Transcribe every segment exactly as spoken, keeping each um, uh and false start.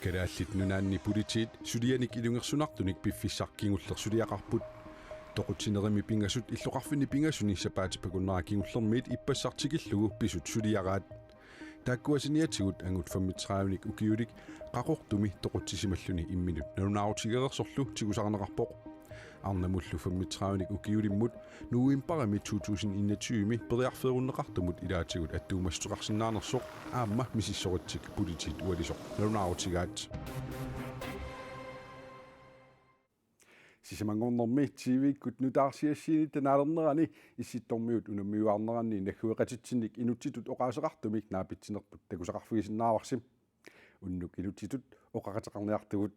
Kalaallit Nunaanni Politiit sulianik ilungersunartunik piffissaq kingulleq suliaqarput. Toqutsinerimi pingasut illoqarfinni pingasuni sapaatip akunnera kingullermiit ippassaq tikillugu pisut suliaraat. Taakkua saniatigut angut femogtredive-nik ukiulik Qaqortumi toqutsisimalluni imminut nalunaarutigereersorlu tigusarineqarpoq. Arnamullu femogtredive-nik ukiulimmut novembarimi to tusind enogtyve periarfeerunneqartumut ilaatigut attuumassuteqarsinnaanersoq aamma misissoritsik politiit ualisoq nalunaarutigaat. Sisamanngornermi T V-kkut nutaarsiassiinit naalernerani Issittormiut unammiuaarneranni naggueqatitsinnik inuttitut oqaaseqartumik naapitsinerput takusaqarfigisinnaavarsi. Unnuk inuttitut oqaqateqarniartugut.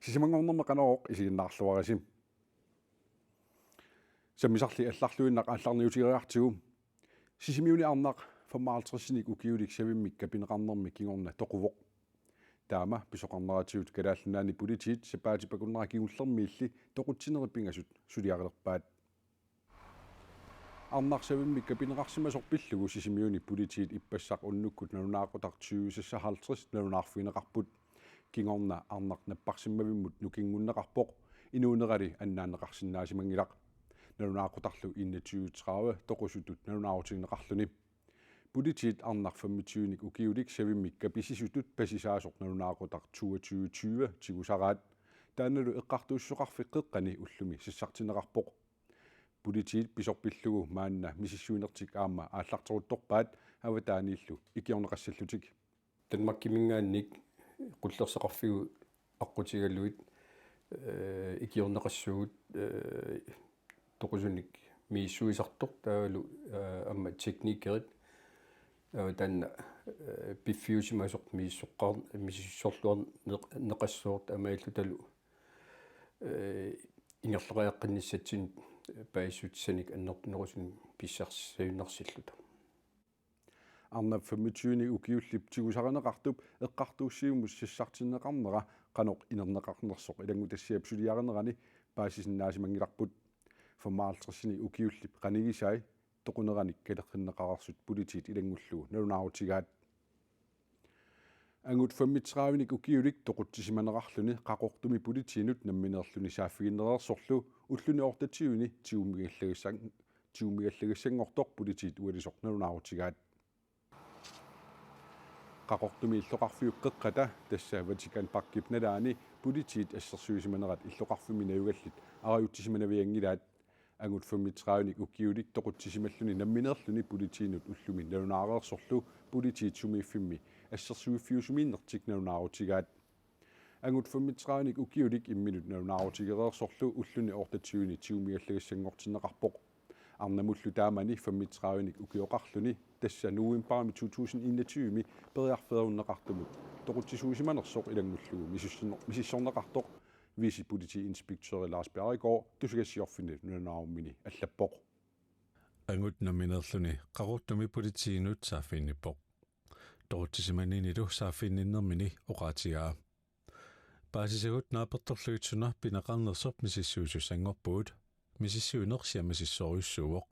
Sisamanngornermi Qanorooq isiginnaarluarisi. Sammisarli allarluinnaq aallarniutigeriartigu. Sisimiuni arnaq femoghalvtreds-inik ukiulik savimmik kapineqarnermi kingorna toquvoq. Taama pisoqarneratigut Kalaallit Nunaanni Politiit sapaatip akunnera kingullermiilli toqutsinerit pingasut suliarilerpaat. Arnaq savimmik kapineqarsimasoq pillugu Sisimiuni politiit ippassaq unnukkut nalunaaqutaq tyve seksoghalvtreds nalunaarfigineqarput. Kingorna arnaq napparsimmavimmut nukingunneqarpoq, inuunerali annaanneqarsinnaasimanngilaq. Nalunaaqutarlu enogtyve tredive toqusutut nalunaarutigineqarluni. Politiit arnaq femogtyve-nik ukiulik savimmik kapisisutut pasisaasoq nalunaaqutaq toogtyve tyve tigusaraat. Taannalu eqqartuussisoqarfik qeqqani ullumi sassartinneqarpoq. Politiit pisoq pillugu maanna misissuinertik aamma aallarteruttorpaat avataaniillu ikiorneqassallutik. Danmarkiminngaanniit qullersaqarfigut aqqutigalugit, eh, ikiorneqassuugut, eh, toqusunik misissuisartoq taavalu, eh, aamma teknikerit, eh, taanna, eh, piffiusimasoq misissoqqaar-, misissorluarneq-, neqassooq taamaalillutalu, eh, ingerlariaqqinnissatsinnut paasissutissanik annertunerusunik pissarsiunnarsilluta. Arnap femogtyve-nik ukiullip tigusarineqartup eqqartuussivimmut sassartinneqarnera qanoq inerneqarnersoq ilanngutassiap suliarinerani paasisinnaasimanngillarput. Femoghalvtreds-inik ukiullip qanigisai toquneranik kalerrinneqareersut politiit ilanngullugu nalunaarutigaat. Angut femogtredive-nik ukiulik toqutsisimaneqarluni Qaqortumi politiinut nammineerluni saaffiginnereersorlu ulluni otteogtyve-ni tigummigallagassan-, tigummigallagassanngortoq politiit ualisoq nalunaarutigaat. Qaqortumi illoqarfiup qeqqata, tassa Vatikan Parkip nalaani, politiit assersuisimanerat illoqarfimmi najugallit arajutsisimanavianngilaat. Angut femogtredive-nik ukiulik toqutsisimalluni nammineerluni politiinut ullumi nalunaareersorlu politiit sumiiffimmi assersuiffiusumiinnertik nalunaarutigaat. Angut femogtredive-nik ukiulik imminut nalunaarutigereersorlu ulluni otteogtyve-ni tigummigallagassanngortinneqarpoq. Arnamullu taamani femogtredive-nik ukioqarluni, tassa novembarimi to tusind enogtyve-mi periarfeerunneqartumut toqutsisuusimanersoq ilanngullugu misissorne-, misissorneqartoq vicepolitiinspektør Lars Bjerregaard Tusagassiorfinnut nunanaarummini allappoq. Angut nammineerluni Qaqortumi politiinut saaffiginnippoq. Toqutsisimanninilu saaffiginninnermini oqaatigaa: Paasisagut naapertorlugit suna pineqarnersoq misissuisussanngorpugut. Misissuineq siammasissorujussuuvoq.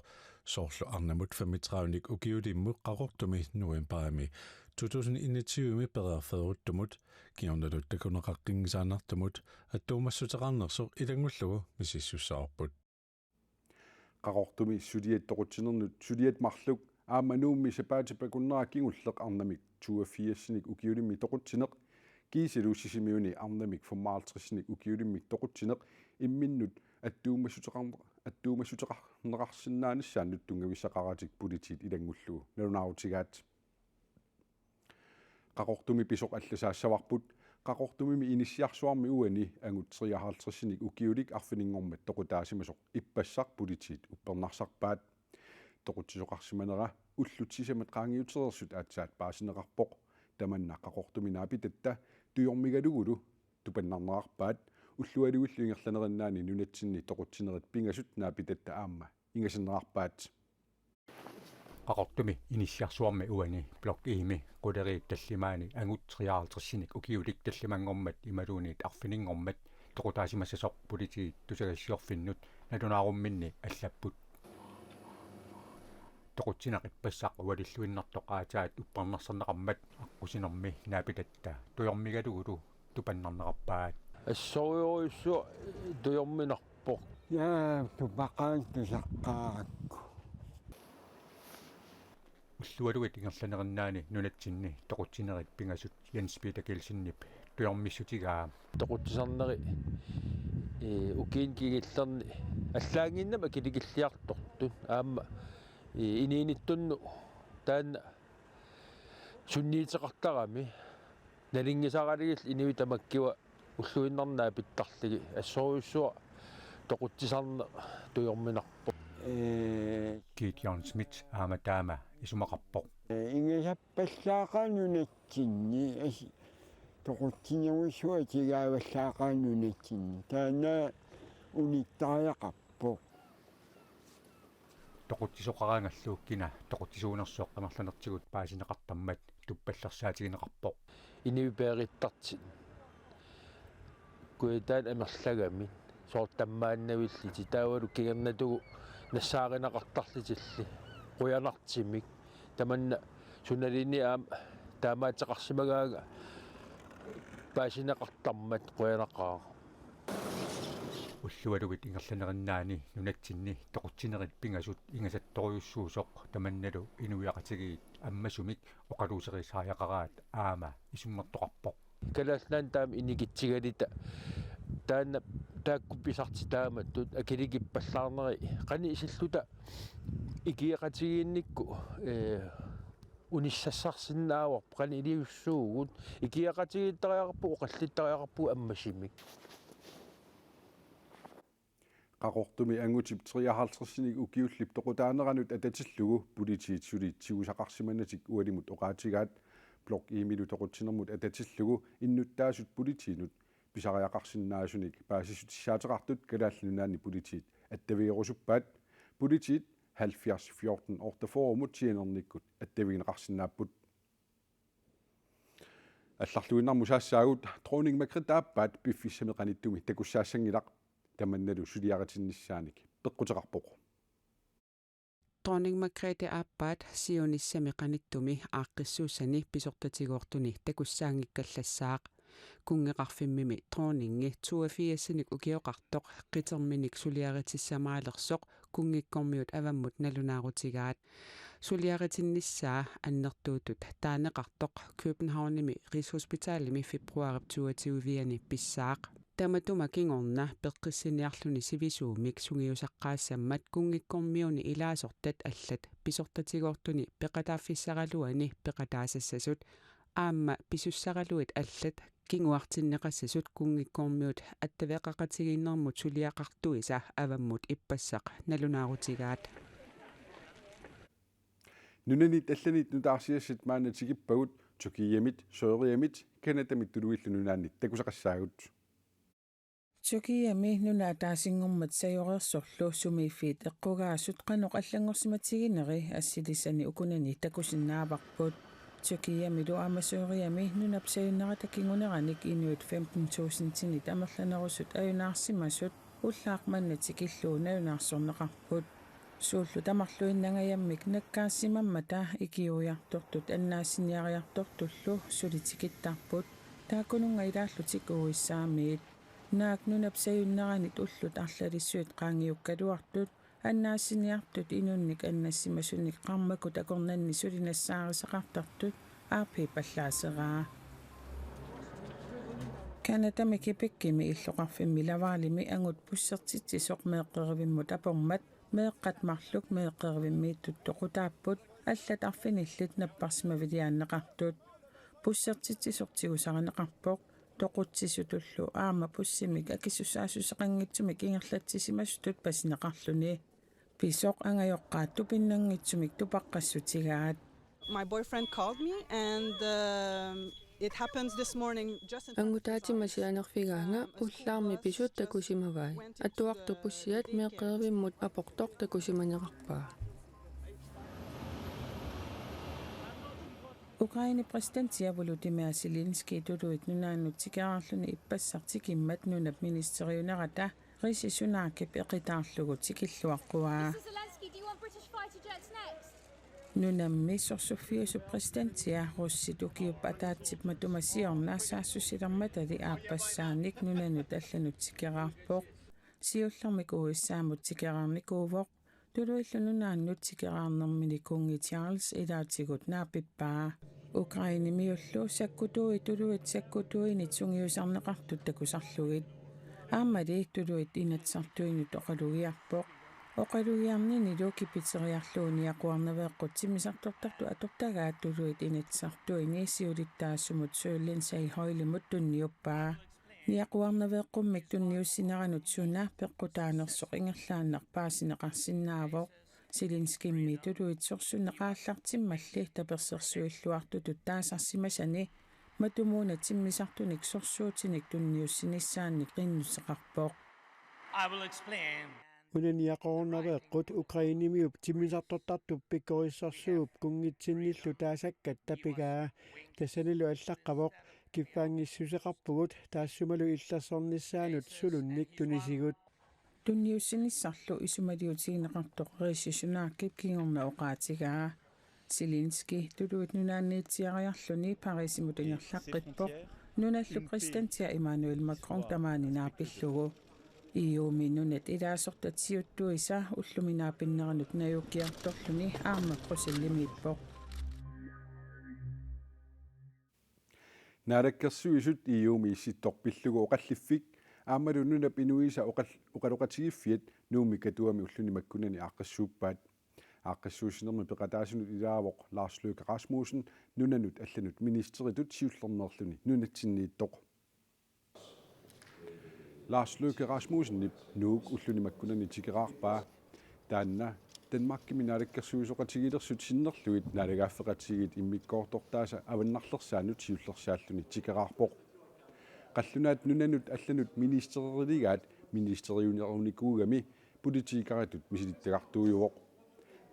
Soorlu arnamut femogtredive-nik ukiulimmut Qaqortumi novembarimi to tusind enogtyve-mi periarfeeruttumut kingornaluttukuneqaqqinngisaannartumut attuumassuteqarnersoq ilanngullugu misissussavarput. Qaqortumi suliat toqutsinernut suliat marluk aamma Nuummi sapaatip akunnera kingulleq arnamik toogfirs-inik ukiulimmi toqutsineq kiisalu Sisimiuni arnamik femoghalvtreds-inik ukiulimmi toqutsineq imminnut attuumassuteqarne-, attuumassuteqarneqarsinnaanissaannut tunngavissaqaratik politiit ilanngullugu nalunaarutigaat. Qaqortumi pisoq allasaassavarput. Qaqortumimi inissiarsuarmi uani angut treoghalvtreds-inik ukiulik arfininngormat toqutaasimasoq ippassaq politiit uppernarsarpaat. Toqutsisoqarsimanera ullut sisamat qaangiutereersut aatsaat paasineqarpoq. Tamanna Qaqortumi naapitatta tujormigalugulu tupannarnerarpaat. Ullualuillu ingerlanerinnaani nunatsinni toqutsinerit pingasut naapitatta aamma ingasannerarpaat. Qaqortumi inissiarsuarmi uani Blok E-mi quleriit tallimaani angut treoghalvtreds-inik ukiulik tallimanngormat imaluunniit arfininngormat toqutaasimassasoq politiit tusagassiorfinnut nalunaarumminni allapput. Toqutsineq ippassaq ualilluinnartoq aatsaat uppernarsarneqarmat aqqusinermi naapitatta tujormigalugulu tupannarneqarpaat. Assorujussuaq tujorminarpoq. Ja, tupaqaat tusaqqaarakku. Ullualuit ingerlanerinnaani nunatsinni toqutsinerit pingasut Jens Peter Kielsenip tujormissutigaa. Toqutsisarneri, ee, ukiuni kingullerni allaannginnami akilikilliartortut aamma, ee, inuunitsinnut taanna sunniuteqartarami nalunngisaqalugillu inuit tamakkua ulluinnarni naapittarlugit assorujussuaq toqutsisarneq tujorminarpoq. Ee. Gideon Schmidt aamma taama isumaqarpoq. Ingasappallaaqaaq nunatsinni, as-, toqutsinerujussuaq atugaavallaaqaaq nunatsinni. Taanna unittariaqarpoq. Toqutsisoqaraangallu kina toqutsisuunersoq amerlanertigut paasineqartarmat tuppallersaatigineqarpoq. Inuit peerittartut kujataani amerlagamik soorlu tammaannavillutik taavalu kingornatigut nassaarineqartarlutillu qujanartumik tamanna sunaluunniit aamma taamaattoqarsimagaangat paasineqartarmat qujanaqaaq. Ullualuit ingerlanerinnaani nunatsinni toqutsinerit pingasut ingasattorujussuusoq tamannalu inuiaqatigiit ammasumik oqaluuserisaajaqaraat aamma isummertoqarpoq. Kalaallit Nunaanni taama inigitsigaluta taanna taakku pisartut taamatut akilikippallaarneri qanoq isilluta ikioqatigiinnikkut, ee, unissassarsinnaavarput qanoq iliussuugut ikioqatigiittariaqarpugut oqallittariaqarpugut ammasumik. Qaqortumi angutip treoghalvtredsinik ukiullip toqutaaneranut atatillugu politiit suli tigusaqarsimanatik ualimut oqaatigaat. Blok E-milu toqutsinermut atatillugu innuttaasut politiinut pisariaqarsinnaasunik paasissutissaateqartut Kalaallit Nunaanni politiit attavigerusuppaat. Politiit halvfjerds fjorten otteogfyrre-mut tjenernikkut attavigineqarsinnaapput. Allarluinnarmut saassaagut. Dronning Margrethe aappaat piffissami qanittumi takussaassanngilaq. Tamannalu suliaritinnissaannik peqquteqarpoq. Dronning Margrethe aappaat siunissami qanittumi aaqqissuussani pisortatigoortuni takussaanngikkallassaaq. Kunngeqarfimmimi dronningi toogfirsinik ukioqartoq qiterminik suliaritissamaalersoq kunngikkormiut avammut nalunaarutigaat. Suliaritinnissaa annertuutut taaneqartoq Københavnimi Rigshospitalimi februaarip toogtyve-ani pissaaq. Tamatuma kingorna peqqissiniarluni sivisuumik sungiusaqqaassammat kunngikkormiuni ilaasortat allat pisortatigoortuni peqataaffissaraluani peqataasassasut aamma pisussaraluit allat kinguartinneqassasut kunngikkormiut attaveqaqatigiinnermut suliaqartuisa avammut ippassaq nalunaarutigaat. Nunanit allanit nutaarsiassat maanna tikippagut. Tyrkiamit, Syriamit, Canadamit tuluillu nunaannit takusaqassaagut. Tyrkiami nunat ataasinngormat sajoreersorlu sumiiffiit eqqugaasut qanoq allanngorsimatigineri assilissani ukunani takusinnaavarput. Tyrkiamilu aamma Syriami nunap sajunnerata kinguneranik inuit femten tusindinit amerlanerusut ajunaarsimasut ullaaq manna tikillugu nalunaarsorneqarput. Suullu tamarluinnangajammik nakkaasimammata ikiuiartortut annaassiniariartortullu suli tikittarput. Taakkununnga ilaallutik U S A-miit. Naak nunap sajunneranit ullut arlalissuit qaangiukkaluartut annaassiniartut inunnik annassimasunik qarmakut akornanni suli nassaarisaqartartut A P pallaaseraa. Canadami Quebecimi illoqarfimmi Lavalimi angut bussertitsisoq meeqqerivimmut apormat meeqqat marluk meeqqerivimmiittut toqutaapput. Allat arfinillit napparsimaviliaanneqartut. Bussertitsisoq tigusarineqarpoq. Toqutsisutullu aamma bussimik akisussaassuseqanngitsumik ingerlatsisimasutut pasineqarluni. Pisoq angajoqqaat tupinnanngitsumik tupaqqassutigaat. My boyfriend called me and, um, it happens this morning just in front of his Angutaatimi house. Sianerfigaanga ullaarmi pisut takusimavai. Atuartoq bussiat meeqqerivimmut aportoq takusimanerarpaa. Ukrainep præsidentia Volodymyr Zelenskyj tuluit nunaannut tikeraarluni ippassaq tikimmat nunap ministeriunerata Rishi Sunakip eqitaarlugu tikilluaqquaa. Mister Zelensky, do you want British fighter jets next? Nunammi sorsuffiusup præsidentia Russit ukiup ataatsip matuma siorna saassussilermatali aappassaanik nunanut allanut tikeraarpoq. Siullermik U S A-mut tikeraarnikuuvoq. Tuluillu nunaannut tikeraarnermini kunngi Charles ilaatigut naapippaa. Ukrainemiullu sakkutuui tuluit sakkutuinit sungiusarneqartut takusarlugit. Aammali tuluit Inatsisartuinut oqalugiarpoq. Oqalugiarninilu kipiteriarlugu niaquarnaveeqqut timmisartortartut atortagaat tuluit Inatsisartuini siulittaasumut Søren Lindsay Høylemut tunniuppaa. Niaquarnaveeqqummik tunniussineranut suna peqqutaanersoq ingerlaannaq paasineqarsinnaavoq. Zelenskymi tuluit sorsunneq aallartimmalli tapersersuilluartutut taasarsimasani matumuuna timmisartunik sorsuutinik tunniussinissaannik qinnuteqarpoq. I will explain. Una niaquarnaveeqqut Ukrainemiup timmisartortartup pikkorissarsuup kunngitsinnillu taasakkat tapigaa. Tassanilu allaqqavoq: Kiffaanngissuseqarpugut, taassumalu illersornissaanut sulunnik tunisigut. Tunniussinissarlu isumaliutigineqartoq Rishi Sunakip kingorna oqaatigaa. Zelensky tuluit nunaanniitsiariarluni Parisimut ingerlaqqippoq, nunallu præsidentia Emmanuel Macron tamaani naapillugu. E U-mi nunat ilaasortat siuttuisa ullumi naapinneranut najuukkiartorluni aamma Bruxellesimiippoq. Naalakkersuisut E U-mi Issittoq pillugu oqalliffik aammalu nunap inuisa oqal-, oqaloqatigiiffiat Nuummi Katuami ulluni makkunani aaqqissuuppaat. Aaqqissuussinermi peqataasunut ilaavoq Lars Løkke Rasmussen nunanut allanut ministeritut siullermeerluni nunatsinniittoq. Lars Løkke Rasmussenip Nuuk ulluni makkunani tikeraarpaa. Taanna Danmarkimi naalakkersuisooqatigiilersut sinnerlugit naalagaaffeqatigiit immikkoortortaasa avannarlersaannut siullersaalluni tikeraarpoq. Qallunaat nunanut allanut ministereriligaat ministeriunerunikuugami politikeritut misilittagartuujuvoq.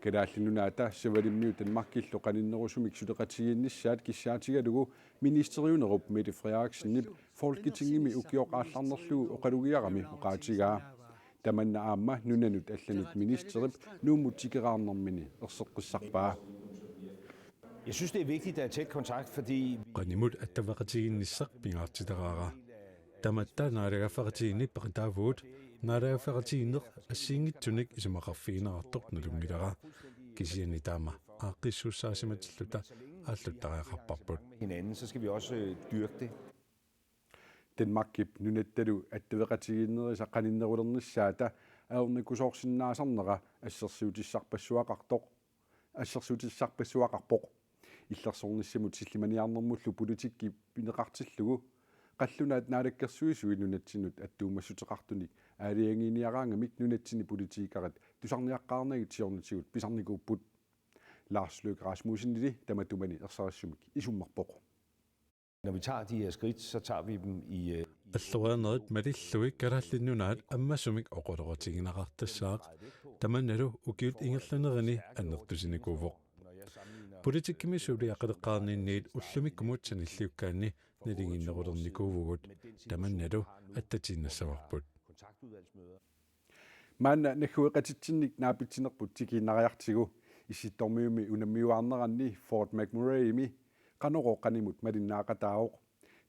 Kalaallit Nunaata Savalimmiut Danmarkillu qaninnerusumik suleqatigiinnissaat kissaatigalugu ministeriunerup Mette Frederiksenip Folketingimi ukioq aallarnerlugu oqalugiarami oqaatigaa. Tamanna aamma nunanut allanut ministerip Nuummut tikeraarnermini erseqqissarpaa. Jeg synes, det er vigtigt, at der er tæt kontakt, fordi vi Qanimut attaveqatigiinnissaq pingaartitaraara. Tamatta naalagaaffeqatigiinni peqataavugut, naalagaaffeqatigiinneq assigiinngitsunik isumaqarfigineqartoq nalunngilara. Kisianni taama aaqqissuussaasimatilluta aalluttariaqarparput. Hinanden, så skal vi også, øh, dyrke det. Danmarkip nunattalu attaveqatigiinnerisa qaninnerulernissaata ajornakusoorsinnaasarnera assersuutissarpassuaqartoq. Assersuutissarpassuaqarpoq. Illersornissamut sillimaniarnermullu politikki pineqartillugu qallunaat naalakkersuisui nunatsinnut attuumassuteqartunik aalajangiiniaraangamik nunatsinni politikerit tusarniaqqaarnagit siornatigut pisarnikuupput. Lars Løkke Rasmussenili tamatumani ersarissumik isummerpoq. Når vi tager de her skridt, så tager vi dem i, øh, Alloriarnerit malillugit Kalaallit Nunaat ammasumik oqaloqatigineqartassaaq, tamannalu ukiut ingerlanerini annertusinikuuvoq. Politikkimi suliaqaleqqaarninniit ullumikkumut sanilliukkaanni naligiinnerulernikuuvugut, tamannalu attatiinnassavarput. Maanna naggueqatitsinnik naapitsinerput tikiinnariartigu, Issittormiummi unammiuaarneranni Fort McMurraymi Qanorooq qanimut malinnaaqataavoq.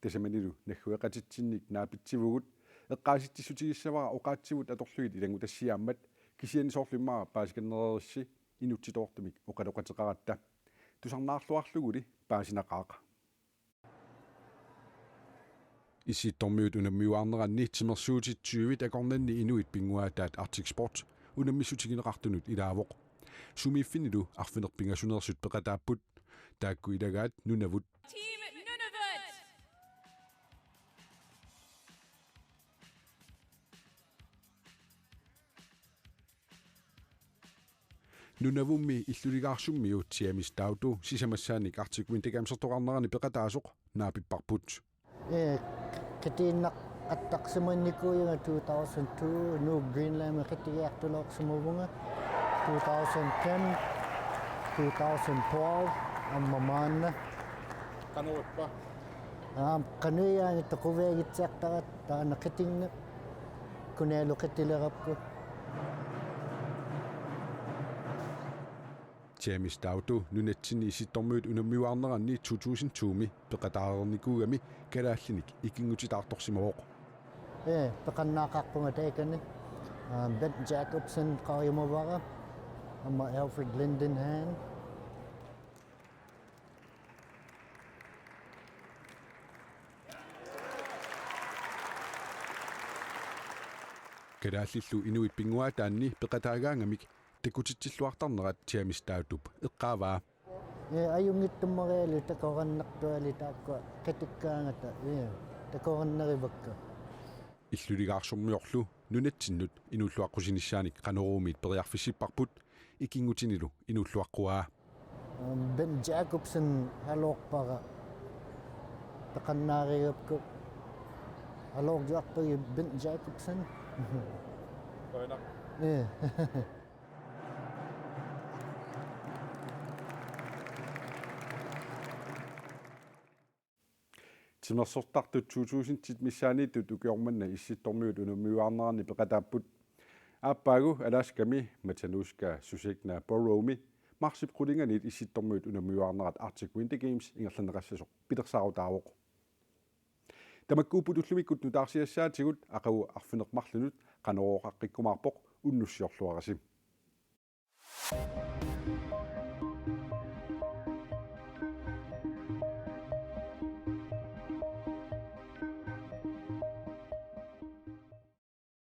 Tasamanilu naggueqatitsinnik naapitsivugut, eqqaasitsissutigissavara oqaatsivut atorlugit ilanngutassiaammat, kisianni soorlu immaqa paasikannereerissi inuttitoortumik oqaloqateqaratta. Tusarnaarluarluguli paasinaqaaq. Issittormiut unammiuaarneranni timersuutit tyvit akornanni inuit pinnguaataat Arctic Sport unammissutigineqartunut ilaavoq. Sumiiffinilu arfineq-pingasuneersut peqataapput. Taakku ilagaat Nunavut. Team Nunavut! Nunavummi Illuligaarsummiu James Daudu sisamassaanik Arctic Winter Gamesertoqarnerani peqataasoq naapipparput. Ee, katiinnaq attarsimannikuujunga two thousand two Nuuk Greenlandimi qitigiartuloorsimavunga, two thousand ten, two thousand twelve, aamma maanna. Qanoq ippa? Aamma qanoq igaangitta quviagitsiartaratta taanna qitinneq. Kunialu qitilerappu. James Daudu nunatsinni Issittormiut unammiuaarneranni to tusind to-mi peqataarnikuugami kalaallinik ikinngutitaartorsimavoq. Ee, peqannaaqaarpunga taakani. Aa, Bent Jakobsen qajumavara, aamma Alfred Lindenhan. Kalaallillu inuit pinnguaataanni peqataagaangamik takutitsilluartarnerat James Daudup eqqaavaa. Ee, ajunngitsummarialu takorannartuali taakkua katikkaangata, ee, takorannerivakka. Illuligaarsormiorlu nunatsinnut inuulluaqqussinissaanik Qanoruumiit periarfissipparput ikinngutinilu inuulluaqquaa. Bent Jakobsen halorpara. Peqannaarigakku halorjuarpagi Bent Jakobsen. Qujanaq. Ee. Timersortartut to tusindit missaanniittut ukioq manna Issittormiut unammiuaarneranni peqataapput. Aappaagu Alaskami Matanuska-Susegna Boromi marsip qulinganiit Issittormiut unammiuaarnerat Arctic Winter Games ingerlanneqassasoq pilersaarutaavoq. Tamakkuupput ullumikkut nutaarsiassaatigut, aqagu arfineq-marlunut Qanorooqaqqikkumaarpoq, unnussiorluarisi.